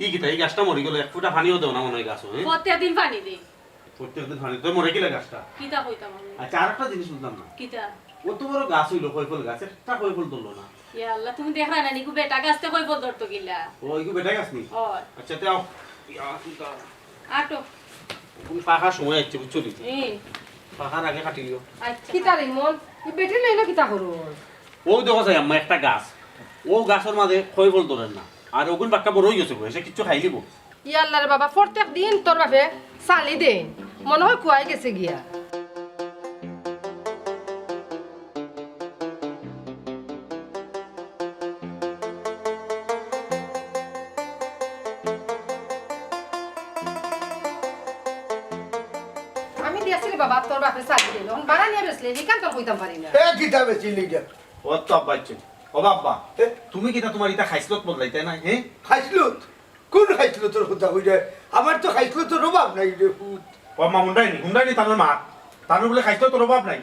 ই কিতা, ই গাছটা মরি গেল, এক ফুটা পানিও দেও না মনে হয় গাছও, হ্যাঁ? প্রত্যেক দিন পানি দেই। প্রত্যেক দিন পানি, তো মরে গেলে গাছটা? কিতা কইতাম আমি? আচ্ছা, আর একটা জিনিস বুঝলাম না। কিতা? অত বড় গাছ হইলো, কয়ফল গাছ, একটা কয়ফল ধরলো না। ইয়া আল্লাহ, তুমি দেখরা না, নিকু বেটা গাছতে কয়ফল ধরতো গিলা? ও, ইগু বেটা গাছ নি? ও। আচ্ছা, তে আও। ইয়া, কিতা? আটো। এখন পাকার সময় আইছে, বুঝছো নি? এ। পাকার আগে কাটি লিও। আচ্ছা। কিতা রে মন? ই বেটি লইলো কিতা করো? ও দেখো চাই আম্মা, একটা গাছ। ও গাছের মাঝে কয়ফল ধরের না। আর ওগুন বাক্কা বড় হয়ে গেছে গো, এসে কিচ্ছু খাইলিব। ইয়া আল্লাহ রে বাবা, প্রত্যেক দিন তোর বাপে চালি দে। মনে হয় কুয়াই গেছে গিয়া। আমি দিয়াছি রে বাবা, তোর বাপে চালি দিল। এখন বাড়া নিয়ে বেচলে, হিকান তোর কইতাম পারি না। এ, কিতা বেচিলি যে? ও তো আব্বা ইচ্ছে। ও বাবা, এ? তুমি কিতা তোমার ইতা খাইছলত বদলাইতে নাই, হ্যাঁ? খাইছলত? কোন খাইছলতর কথা কই যায়? আমার তো খাইছলতর অভাব নাই রে পুত। ও মা, হুন্ডাইনি, হুন্ডাইনি তানোর মা। তানোর বলে খাইছলতর অভাব নাই।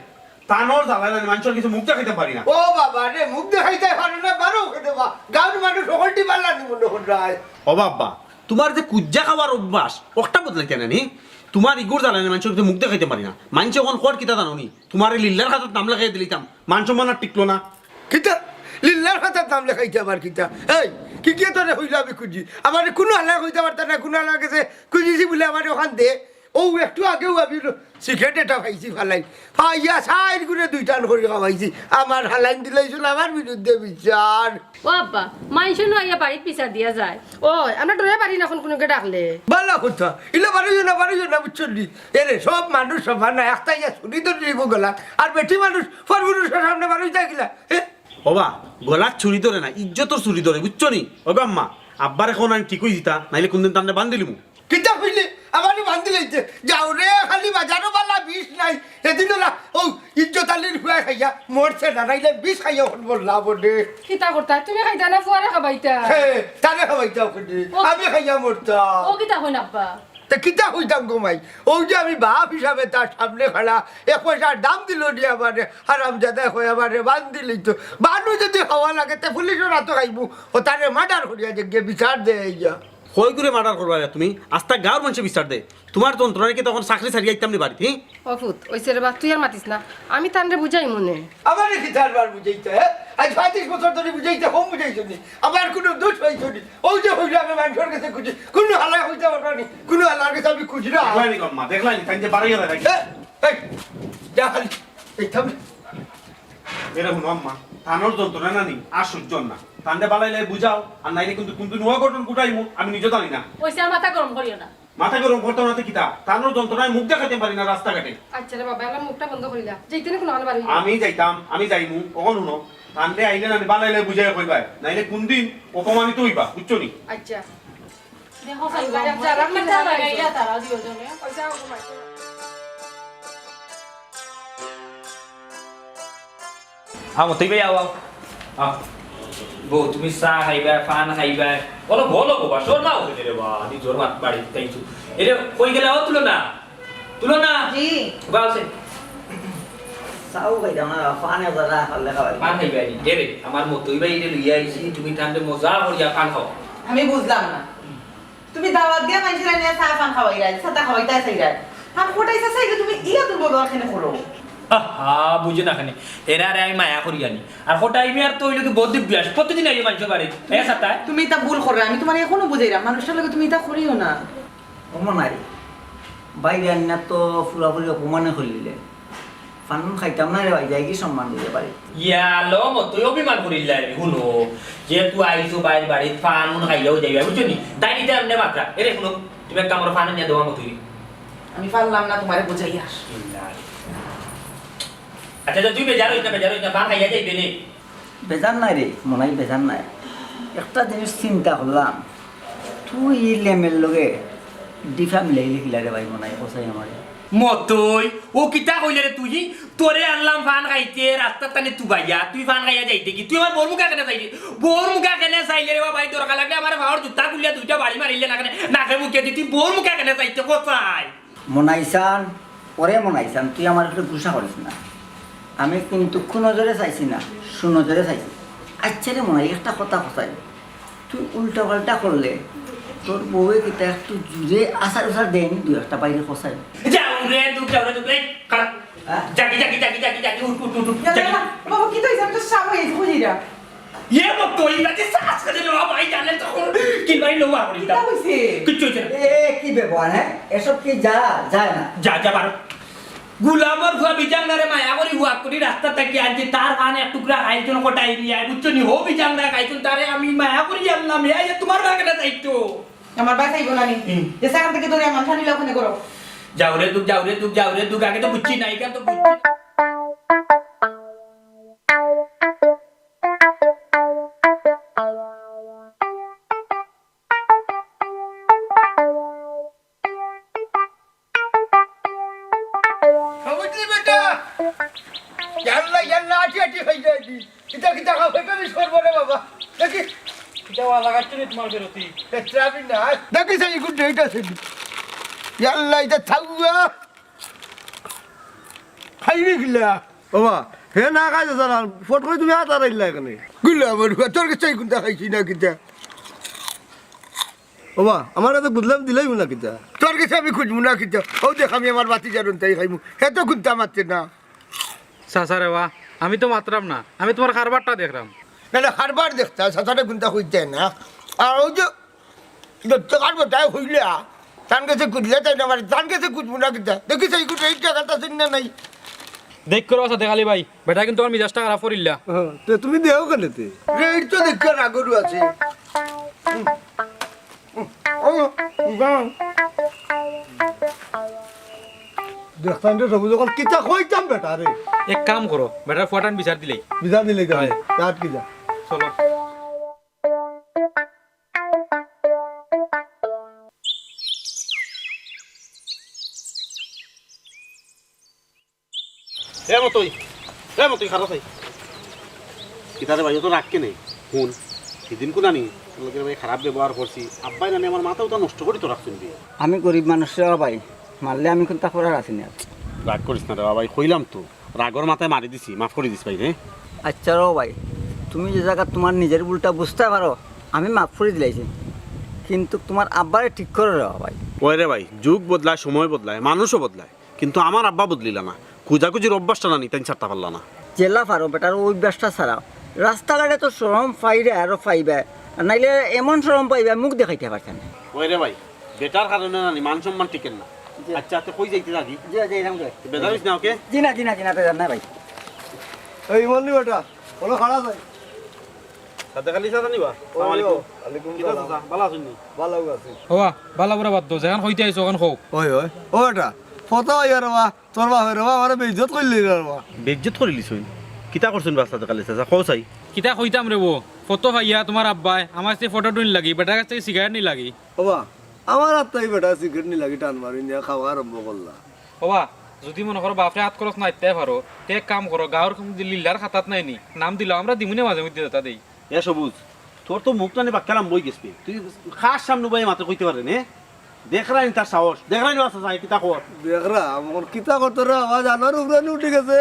তানোর জ্বালায় আমি মানুষের কিছু মুখ দেখাইতে পারি না। ও বাবা রে, মুখ দেখাইতে পারে না, বারো খেতে বা। গাঁর মানুষ সকলটি বালা নি মনে হয়। ও বাবা, তোমার যে কুজ্জা খাওয়ার অভ্যাস, ওটা বদলাইতে না নি? তোমার ইগুর জ্বালায় আমি মানুষের কিছু মুখ দেখাইতে পারি না। মানুষে এখন কর কিতা জানো নি? তোমার এই লিল্লার খাতাত নাম লেখাই দিলিতাম, মান সম্মান আর টিকলো না। কিতা? লিল্লার খাতাত নাম লেখাইতে আবার কিতা? এই, কি কি তোরে হইল আমি খুঁজি? আমার কোনো হালা কইতে পারতা না, কোনো হালার কাছে খুঁজিছি বলে আমার ওখান দে। ও একটু আগেও আমি সিগারেট এটা পাইছি ফালাই। পাইয়া সাইড করে দুই টান করে খাওয়াইছি। আমার হালাইন দিলাইছিল আমার বিরুদ্ধে বিচার। ও আব্বা, মাইনষে নু আইয়া বাড়িত বিচার দিয়া যায়। ও, আমরা ডরে পারি না এখন কুনুকে ডাকলে। বালা কথা। ইলা বারইও না, বারইও না, বুঝছো নি? এরে, সব মানুষ সমান না, একটা ইয়া ছুরি ধরে নিব গলাত। আর বেটি মানুষ পরপুরুষের সামনে বারইতা কিলা? হে? ওবা, গলাত ছুরি ধরে না, ইজ্জতর ছুরি ধরে, বুঝছো নি? ওগো আম্মা, আব্বারে কও না নি ঠিক অই যিতা, নাইলে কুনদিন তানরে বান্ধিলিমু। কিতা কইলে? আমারে বান্ধিলাইতে? যাও রে, খালি বাজারো বালা বিষ নাই। এদিন ওলা, ও, ইজ্জত আলীর ফুয়া খাইয়া মরছে না, নাইলে বিষ খাইয়া অখন মরলা বটে। কিতা করতা? তুমি খাইতা না ফুয়ারে খাবাইতা? হে, তারে খাবাইতা অখন। ও আমি খাইয়া মরতাম। ও কিতা কইন আব্বা? তে কিতা কইতাম গো মাই? ও যে আমি বাপ হিসাবে তার সামনে খাড়া, এক পয়সার দাম দিল নি আমারে, হারামজাদা কয় আমারে বান্ধিলাইতো। বানু যদি খাওয়া লাগে, তে পুলিশর আতো খাইমু, ও তারে মার্ডার করিয়া যে গিয়ে বিচার দেয় ইয়া। কই করে মার্ডার করবা রে তুমি? আস্তা গাঁর মানষে বিচার দে। তোমার যন্ত্রণায় কি তখন চাকরি ছাড়িয়া আইতাম নি বাড়িত, হি? ও ফুত, অইছে রে বা, তুই আর মাতিস না। আমি তানরে বুঝাইমু নে। আমারে কিতা বার বুঝাইতে, হে? আজ পঁয়ত্রিশ বছর ধরে বুঝাইতে, কম বুঝাইছো নি? আমার কুনু দোষ অইছে নি? ও যে অইলো আমি মানষর কাছে খুঁজি, কুনু হালায় কইতা পারবা নি? কুনু হালার কাছে আমি খুঁজি না। দেখলায়নি গো আম্মা, দেখলায়নি, তাইন যে বাড়াইয়া দেয় নাকি? এ, এই, যা খালি, এই থাম। এরে হুনো আম্মা, তানোর যন্ত্রণা না নি, আর সহ্য না। তানরে বালাইলে বুঝাও, আর নাইলে কিন্তু কুনদিন অঘটন ঘটাইমু, আমি নিজে জানি না। অইছে, আর মাথা গরম করিও না। মাথা গরম করতাম না তো কিতা? তানোর যন্ত্রণায় মুখ দেখাইতে পারি না রাস্তাঘাটে। আচ্ছা রে বাবা, আমার মুখটা বন্ধ করিলা। যাইতে না কুনু আমার বাড়ি। আমি যাইতাম, আমি যাইমু, অখন হুনো। তানরে আইলে না নি বালাইলে বুঝাইয়া কইবায়, নাইলে কুনদিন অপমানিত অইবা, বুঝছো নি? আচ্ছা। দেখো, আল্লাহ, যারা কিতা লাগাইলা তারা দুইজনে। আও, মতই ভাই, আও, আও। আও। বউ, তুমি চা খাইবায়, পান খাইবায়। বলো, বলো, বাবা, শোর না হইতে রে, বাবা, আমি জোর মাত বাড়ি খাইছু। এরে, কই গেলা, ও, তুলো না। তুলো না। জি। বাবা, আছে। চাও খাইতাম না, পান এজারা খাইলে খাওয়াই। পান খাইবায় নি? এরে, আমার মতই ভাই, এরে লইয়া আইছি, তুমি তানরে মজা করিয়া পান খাও। আমি বুঝলাম না। তুমি দাওয়াত দিয়া মানষরে আনিয়া চা পান খাওয়াইরায়, ছাতা খাওয়াইতায় চাইরায়। আর কটাই চাচা, ইগু তুমি ইলা দুর্ব্যবহার কেনে করো? আহা, বুঝো না কেনে? এরারে আমি মায়া করি আনি। আর কটাই মিয়ার তো অইলো কি বদ অভ্যাস, প্রতিদিন আইয়ে মানষর বাড়িত। এ ছাতা। তুমি ইতা ভুল কররায়, আমি তুমারে এখনো বুঝাইরাম, মানুষর লগে তুমি ইতা করিও না। ও মনাই, বাইরে আনিয়া তো পুরাপুরি অপমানে করিলিলে। পান-উন খাইতাম না রে ভাই, যাইগি সম্মান দিয়া বাড়িত। ইয়া লো, মতই অভিমান করিলায়, হুনো, যেহেতু আইছো বাইর বাড়িত, পান-উন খাইয়াউ যাইবায়, বুঝছো নি? তাই নিতে এমনে মাত্রা। এরে হুনো, তুমি এক কাম করো, পান আনিয়া দেও মতই। আমি পারলাম না তুমারে বুঝাইয়া। আচ্ছা, আচ্ছা, তুই বেজার অইস না, বেজার অইস না, পান খাইয়া যাইবে নে। বেজার নাই রে মনাই, বেজার নাই। একটা জিনিস চিন্তা করলাম, তুই ই লেমের লগে ডিফা মিলাইলি কিলা রে ভাই মনাই, কছাই আমারে। মতই, ও কিতা কইলে রে তুই? তোরে আনলাম পান খাইতে, রাস্তার তানে তুবাইয়া, তুই পান খাইয়া যাইতে কি? তুই আমার বউর মুখা কেনে চাইলি? বউর মুখা কেনে চাইলে রে বা ভাই? দরকার লাগলে আমার পাওর জুতা খুলিয়া দুইটা বাড়ি মারিলে না কেনে, নাকে মুখে দি, তুই বউর মুখা কেনে চাইতে, কছাই? মনাইছান, ওরে মনাইছান, তুই আমার উপরে গুসা করিস না। আমি কিন্তু কুনজরে চাইছি না, সুনজরে চাইছি। আচ্ছা রে মনাই, একটা কথা কছাই, তুই উল্টা পাল্টা করলে তোর বউয়ে কিতা একটু জুরে আছাড় উছাড় দেয়নি দুই একটা বাইরে কছাই? যাও রে, দুঃখ, যাও রে, দুঃখ, এই, খারাপ। হ্যাঁ? জাগি, জাগি, জাগি, জাগি, জাগি, উঠ, উঠ, উঠ, উঠ, না, জাগি। না, না, বাবা, কিতা অইছে? আমি তো সাপ অই গেছি, বুঝি না। ইয়ে, মতই, ইবাতে শ্বাস কেনে রে বাবা, এই জানে তখন কিনবাই লওয়া করি কিতা দাও। অইছে? কিচ্ছু অইছে না। এ, কি ব্যবহার, হ্যাঁ? এসব কি যা, যায় না? যা, যা, বারো। গুলামর ফুয়া বিজাংরারে মায়া করি, হুয়াক করি রাস্তা থাকি আনছি, তার পান এক টুকরা খাইছইন কটাই দিয়া, বুঝছো নি? হউ বিজাংরা খাইছইন, তারে আমি মায়া করি আনলাম, এ, এ তুমার বাগানে যাইতো। আমার বাসাইবো না নি? হুম। যে সেখান থাকি ধরি আমার শানি লাখানে করো। যাও রে দুঃখ, যাও রে দুঃখ, যাও রে দুঃখ, আগে তো বুঝছি না, এখান তো বুঝছি না। খাবি বেটা? ইয়াল্লা, ইয়াল্লা, আটি, আটি খাই যায় দি। কিতা, কিতা খাও, এটা আমি সরবো রে বাবা। দেখি। কিতা ওয়া লাগাচ্ছ নি তোমার বেরোতি? পেট্রাবি না। দেখি সেই গুড এইটা সেই। ইয়াল্লা, এটা থাউয়া। খাইবি কিলা? বাবা, হে না খাইছে স্যার, আর ফট করে তুমি হাত আড়াইলা এখানে। গুলা আমার বাবা, তোর কাছে কোনটা খাইছি না কিতা? বাবা, আমার কাছে বুঝলাম দিলাই না কিতা? তোর কাছে আমি খুঁজবো না কিতা? ও দেখ, আমি আমার বাতি জারুন তাই খাইমু। হে তো কোনটা মারছে না। চাচা রে বা, আমি তো মাতরাম না, আমি তোমার কারবারটা দেখরাম। না, না, কারবার দেখতা, চাচারে কোনটা কইতে না। আর ওই যে, যত কার বেটায় কইলা, তান কাছে খুঁজলে তাই না মারি, তান কাছে খুঁজবো না কিতা? দেখি সেই কোনটা এই জায়গাটা চিন না নাই। দেখ করো চাচা দেখালি ভাই, বেটা কিন্তু আমার মিজাজটা খারাপ করিলা। হ্যাঁ, তে তুমি দেও কেনে তে? রেড তো দেখো না গরু আছে। দেখতাম রে সবুজ, অখন কিতা কইতাম বেটারে। এক কাম করো, বেটার ফুয়াটান বিচার দিলেই। বিচার দিলেই তো হয়। যা, আটকি যা। চলো। এ মতই, এ মতই, খারাপ চাই। কিতারে ভাই, ও তো রাগ কেনে? হুন, সেদিন কোনানি তোর লগে ভাই খারাপ ব্যবহার করছি, আব্বায় নানি আমার মাথা উতা নষ্ট করি তো রাখছইন বিয়ে। আমি গরিব মানুষ রে ভাই, মারলে আমি কোনটা করার আছি না। রাগ করিস না রে বাবা, কইলাম তো, রাগর মাথায় মারি দিছি, মাফ করি দিস ভাই রে। আচ্ছা রে ভাই, তুমি যে জায়গা তোমার নিজের ভুলটা বুঝতে পারো, আমি মাফ করি দিলাইছি, কিন্তু তোমার আব্বারে ঠিক করো রে ভাই। ওই রে ভাই, যুগ বদলায়, সময় বদলায়, মানুষও বদলায়। কিন্তু আমার আব্বা বদলিলা না, খুজাখুজির অভ্যাসটা নানি তাইন ছাড়তা পারলা না। যেলা পারো বেটার অভ্যাসটা ছাড়াও। রাস্তাঘাটে তো শরম পাইরে আরো পাইবা, আর নাইলে এমন শরম পাইবা মুখ দেখাইতে পারতা না। ওই রে ভাই, বেটার কারণে নানি মান সম্মান টিকের না। জি। আচ্ছা, তে কই যাইতে যাবি? জি, জি, এরকম করে। বেজার অইস না, ওকে? জি না, জি না, জি না, বেজার না ভাই। এই মল্লি বেটা, বলো খাড়া যাই। সাদেক আলী চাচা নি বা? ওই, আসসালামু আলাইকুম। ওয়ালাইকুম কিতা সালাম। চাচা, ভালা আছইন নি? ভালা আছি। ওবা, ভালা বুরা বাদ দেও, যেখান কইতে আইছো, ওখান কও। ওই, ওই। ও বেটা, ফটো আইয়া রে বা। তোর বাপে রে বা, আমারে বেইজ্জত করিলি রে বা। বেইজ্জত করিলিছইন? কিতা করছইন বা সাদেক আলী চাচা, কও চাই। কিতা কইতাম রে বো, ফটো পাইয়া তোমার আব্বায় আমার কাছে ফটো টুন লাগি, বেটার কাছ থাকি সিগারেট নি লাগি। ওবা, আমার আত থাকি বেটা সিগারেট নি লাগি টান মারি নিয়া খাওয়া আরম্ভ করলা। ওবা, যুদি মনো করো বাপরে আত খরচ না দিতায় পারো, তে এক কাম করো, গাউর লিল্লার খাতাত নাই নি, নাম দিলাও, আমরা দিমুনে মাঝে মধ্যে যেতা দেই। এ সবুজ, তোর তো মুখ নানি বাক্কা লাম্বা অই গেছে, তুই কার সামনে বইয়া মাতে কইতে পারে নে? দেখরায়নি তার সাহস, দেখরায়নি বাচ্চা চাই কিতা কর। দেখরাম, অখন কিতা করতো রে, আওয়াজ আনার উপরে উঠি গেছে।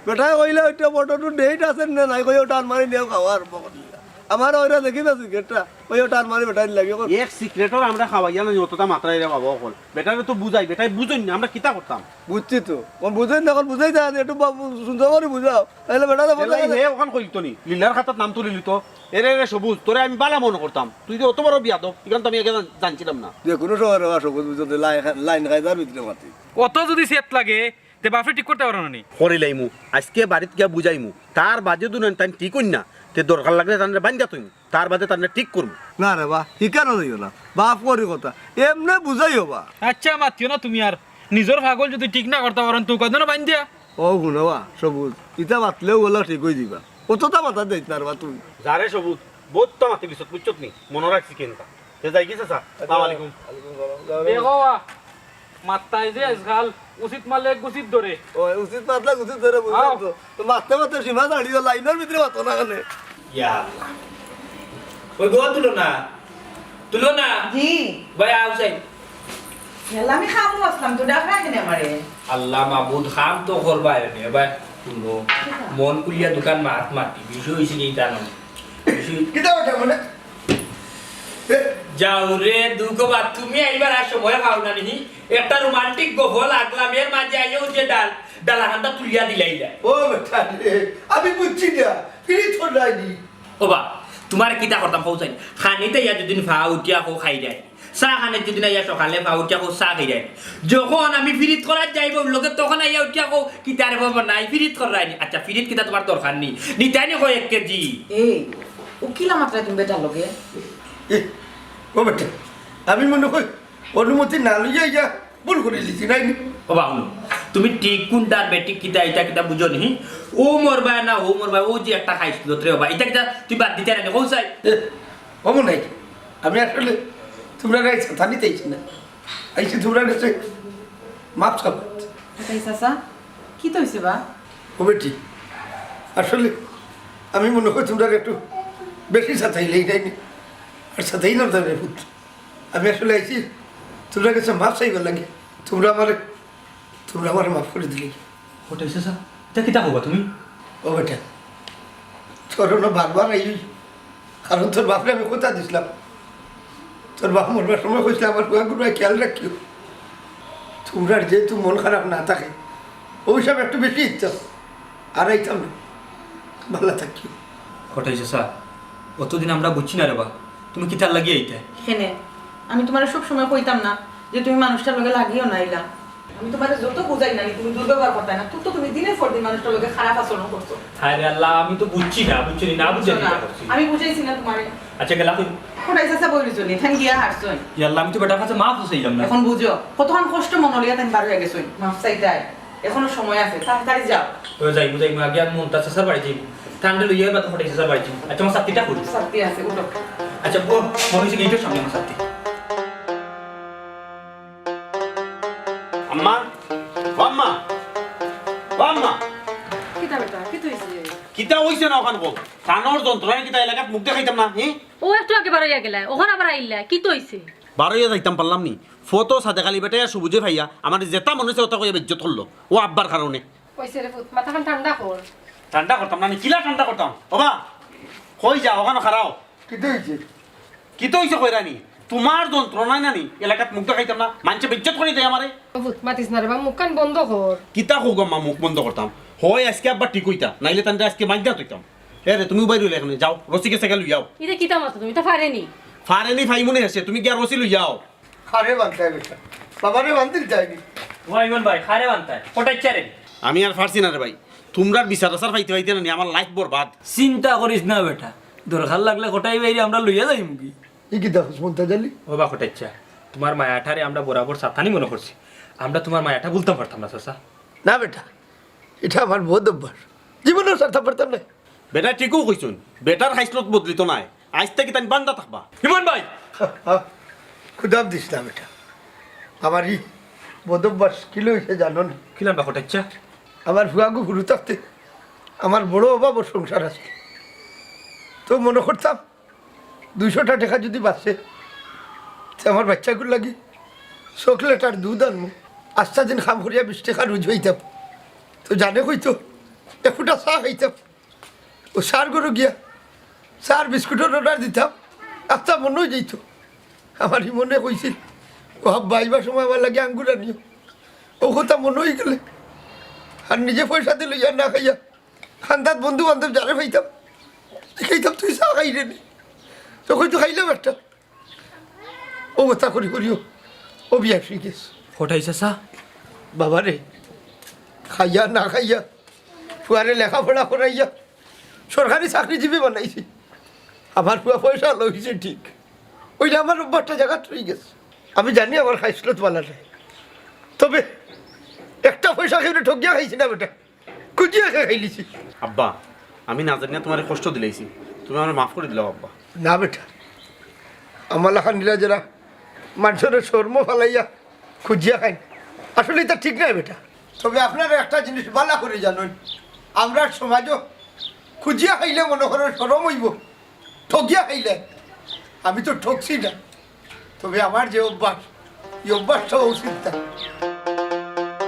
বেটায় কইলা, ওইটা ফটো টু ডেট আছে না নাই, কইয়া টান মারি নিয়া খাওয়া আরম্ভ করিলা। আমার ওইরা দেখি না সিগারেটটা, ওই ওটা আর মারি বেটাই লাগে। এক সিগারেটর আমরা খাওয়াইয়া না, অতটা মাত্রায় রে বাবা অকল। বেটারে তো বুঝাই, বেটায় বুঝইন না, আমরা কিতা করতাম? বুঝছি তো, অখন বুঝইন না, অখন বুঝাই যায় না, একটু বাবু সুন্দর করি বুঝাও, তাইলে বেটারে এলাই বুঝাই হে অখান কইতো নি, লীলার খাতাত নাম তুলি লিতো। এরে রে সবুজ, তোরে আমি বালা মনো করতাম, তুই যে অত বড় বিয়াদব, ইখান তো আমি আগে জান-, জানছিলাম না। যে কোনো সময় রে বা সবুজ বুঝতে লাইন, লাইন কায়দার ভিতরে মাতি। অত যদি সেট লাগে, তে বাপরে ঠিক করতে পারো না নি? করিলাইমু, আইজকে বাড়িত গিয়া বুঝাইমু, তার বাদে দুনন তাইন ঠিক অইন না, তে দরকার লাগলে তানরে বান্ধিয়া থইমু, তার বাদে তানরে ঠিক করমু। না রে বা, হিকানো যাইও না, বাপ করি কথা, এমনে বুঝাইও বা। আচ্ছা, মাতিও না তুমি আর, নিজর পাগল যদি ঠিক না করতা পারো, তো কয়দিনও বান্ধিয়া। ও হুনো বা, সবুজ, ইতা মাতলেও অলা ঠিক অই দিবা, অতটা মাথা দিস না রে বা তুই। যারে সবুজ, বউত তো মাতি বিছত, বুঝছত নি? মনো রাখছি কিন্তু। তে যাই কি চাচা? আসসালামু আলাইকুম। দেখো বা, মাত্তায় যে আজকাল উচিত মারলে এক গুছিত ধরে। ও, উচিত মাতলা গুছিত ধরে, বুঝলাম আও। তো। তো মাততে মাততে সীমা দাঁড়িয়ে লাইনের ভিতরে মাতো না কেনে? ইয়া আল্লাহ। ওই গো, তুলো না। তুলো না। জি। ভাই, আও চাই। ইয়াল্লা, আমি খামো আসলাম, তো ডাকরা কেনে আমারে? আল্লাহ মাবুদ, খাম তো করবা এনে, ভাই। তুলো। মন খুলিয়া দুখান মাত মাতি, বিষয় হইছে কি জানো? বিষয় কিতা ওটা মনে? এ? যাও রে, দুঃখ বা তুমি আইবার আর সময় পাও না নি। একটা রোমান্টিক গফ লাগলাম, এর মাঝে আইয়াও যে ডাল, ডালা খান্তা তুলিয়া দিলাইলা। ও বেটা রে, আমি বুঝছি না, ফিরিত করাইনি। ও বা, তোমার কিতা করতাম কও চাই? খানিতে ইয়া দুদিন ফা উঠিয়া কও খাই যায়। চা খানিত যদি না ইয়া সকালে ফা উঠিয়া কও চা খাই যায়। যখন আমি ফিরিত করাত যাইব লোকে তখন আইয়া উঠিয়া কও কিতারে বাবা নাই ফিরিত করাইনি। আচ্ছা, ফিরিত কিতা তোমার দরকার নি? নিতাইনি কয় এক কেজি। এই, ও কিলা মাত্রায় তুমি বেটার লগে? এ, ও বেটা, আমি মনে হয় অনুমতি না লইয়া ইয়া ভুল করি লিছি, নাই নি? ও বা, হুনো, তুমি ঠিক কোনটার বেটি কিতা, ইটা কিতা বুঝো নি? ও মরবা না, ও মরবা, ও যে একটা খাইছিল রে বাবা, ইটা কিতা তুই বাদ দিতে না, কও চাই? এ, ও মনে হয়, আমি আসলে তোমরা গায়ে ছাতা নিতে আইছি না, আইছি তোমরা গেছে মাপ চাপ। আচ্ছা, চাচা, কি তো হইছে বা? ও বেটি, আসলে আমি মনে হয় তোমরা একটু বেশি সাতাইলেই, তাই নি? আর সাতাই না তাহলে পুত। আমি আসলে আইছি তোমরা গেছে মাপ চাইবার লাগে। তোমরা আমারে, তোমরা আমারে মাফ করে দিলে। ওটা হইছে স্যার, এটা কিতা কবা তুমি? ও বেটা, তোর অনো বারবার আই, কারণ তোর বাপরে আমি কথা দিছিলাম, তোর বাপ মরবার সময় কইছিলাম আমার পুয়া গুরুয়া খেয়াল রাখিও। তোমরার যেহেতু মন খারাপ না থাকে, ওই সব একটু বেশি ইচ্ছা আর আইতাম না। ভালা থাকিও। কটাই চাচা, অতদিন আমরা বুঝছি না রে বা, তুমি কিতার লাগি আইতায়? কেনে? আমি তোমারে সব সময় কইতাম না যে তুমি মানুষটার লগে লাগিও না ইলা? আমি তোমারে যত বুঝাই না, তুমি দুর্ব্যবহার করতায় না, তো তুমি দিনের পর দিন মানুষটার লগে খারাপ আচরণ করছো। হায় রে আল্লাহ, আমি তো বুঝছি না, বুঝছি না, না বুঝে না, কিতা করছি। আমি বুঝাইছি না তোমারে। আচ্ছা, গেলা কই? কটাই চাচা বই রইছইন, এখান গিয়া হারছইন। ইয়া আল্লাহ, আমি তো বেটার কাছে মাফ চাইলাম না। এখন বুঝো, কতক্ষণ কষ্ট মনে লইয়া তাই বার হইয়া গেছইন, মাফ চাইতায়। এখনো সময় আছে, তাড়াতাড়ি যাও। তো যাইমু, যাইমু, আগে আমি মন্তাজ চাচার বাড়ি যাইমু। ঠান্ডা লইয়া এবার তো কটাই চাচার বাড়ি যাইমু। আচ্ছা, আমার ছাতিটা কই? ছাতি আছে, উঠো। আচ্ছা, ও, মনে হচ্ছে গেটের সামনে আমার ছাতি। আম্মা, ও আম্মা, ও আম্মা। কিতা বেটা, কিতা হইছে? কিতা হইছে না ওখান কও? কানর যন্ত্রণায় কিতা এলাকাত মুখ দেখাইতাম না, হি? ও একটু আগে বারইয়া গেলা, ওখান আবার আইলা, কিতা হইছে? বারইয়া যাইতাম পারলাম নি। ফটো সাদেক আলী বেটায় আর সবুজে ভাইয়া আমারে যেতা মনে হইছে ওতা কইয়া বেইজ্জত করলো। ও আব্বার কারণে। কইছে রে পুত, মাথাখান ঠান্ডা কর। ঠান্ডা করতাম না নি, কিলা ঠান্ডা করতাম? ওবা, কই যা, ওখানো খাড়াও। কিতা হইছে? কিতা হইছে কইরা নি? তোমার যন্ত্রণায় না নি, এলাকাত মুখ দেখাইতাম না, মানষে বেইজ্জত করি দেয় আমারে। ও পুত, মাতিস না রে বা, মুখখান বন্ধ কর। কিতা কও গো আম্মা, মুখ বন্ধ করতাম? হয় আজকে আব্বা ঠিক হইতা, নাইলে তানরে আজকে মাইর দাঁত হইতাম। এ রে, তুমি বাইরে হইলে এখানে যাও, রসি গেছে গেল লইয়াও। ইটা কিতা মাতো তুমি? ইটা ফারেনি। ফারেনি ফাইমুনে হেসে, তুমি গিয়া রসি লইয়াও। খারে বান্তায় বেটা। বাবারে বান্দিল যায়নি। ও ইমন ভাই, খারে বান্তায়। কটাই চারে। আমি আর ফারছি না রে ভাই। তোমরার বিচার আচার পাইতে পাইতে না নি আমার লাইফ বরবাদ। চিন্তা করিস না বেটা। দরকার লাগলে কটাই বাইরে আমরা লইয়া যাইমু কি? ই কিতা কস মন্তাজ আলী? ও বা কটাইচ্ছা, তোমার মায়াটারে আমরা বরাবর সাতানি মনে করছি। আমরা তোমার মায়াটা ভুলতাম পারতাম না, চাচা। না বেটা, ইটা আমার বদ অভ্যাস। জীবনেও ছাড়তাম পারতাম না। বেটা ঠিকও কইছইন, বেটার খাইছলত বদলিতো নায়। আইজ থাকি তাইন বান্দা থাকবা। ইমন ভাই! খুদাব দিস না বেটা। আমার ই বদভ্যাস কিলা অইছে জানো নি? কিলান বা কটাইচ্ছা? আমার ফুয়াগু হুরু থাকতে আমার বড় অভাবর সংসার আছিল। তো মনো করতাম দুইশোটা টেকা যুদি বাঁচে, তে আমার বাইচ্চাগুর লাগি চকলেট আর দুধ আনমু। আস্তা দিন কাম করিয়া বিশ টেকা রুজি পাইতাম। তো জানে কইতো, এক ফুটা চা খাইতাম। ও চার ঘরো গিয়া চা আর বিস্কুটর অর্ডার দিতাম, আচ্ছা মনে অই যাইতো। আমার ই মনে কইছিল, ও আব্বা আইবার সময় আমার লাগি আঙ্গুর আনিও। ও কথা মনে অই গেলে আর নিজে পয়সা দি লইয়া না খাইয়া, খান্দাত বন্ধু বান্ধব যারে পাইতাম, দেখাইতাম, "তুই চা খাইরে নি।" তো কইতো, "খাইলাম একটা।" ও কথা করি করিও, ও বিয়া ঠিক আছে। কটাই চাচা? বাবা রে, খাইয়া না খাইয়া, ফুয়ারে লেখাপড়া করাইয়া, সরকারি চাকরিজীবী বানাইছি। আমার ফুয়া পয়সা লইছে ঠিক, অইলে আমার অভ্যাসটা জাগাত রই গেছে। আমি জানি আমার খাইছলত বালা নাই, তবে একটা পয়সা কেউরে ঠগিয়া খাইছি না বেটা, খুজিয়া খাইলিছি। আব্বা, আমি না জানিয়া তুমারে কষ্ট দিলাইছি, তুমি আমারে মাফ করি দিলাও আব্বা। না বেটা, আমার লাখান দিলা যারা মানষরে শরমো ফালাইয়া খুজিয়া খাইন, আসলে ইতা ঠিক নায় বেটা। তবে আপনারা একটা জিনিস বালা করি জানইন, আমরার সমাজো খুজিয়া খাইলে মনো করো শরম অইবো, ঠগিয়া খাইলে। আমি তো ঠগছি না, তবে আমার যে অভ্যাস, ই অভ্যাসটা উচিত না।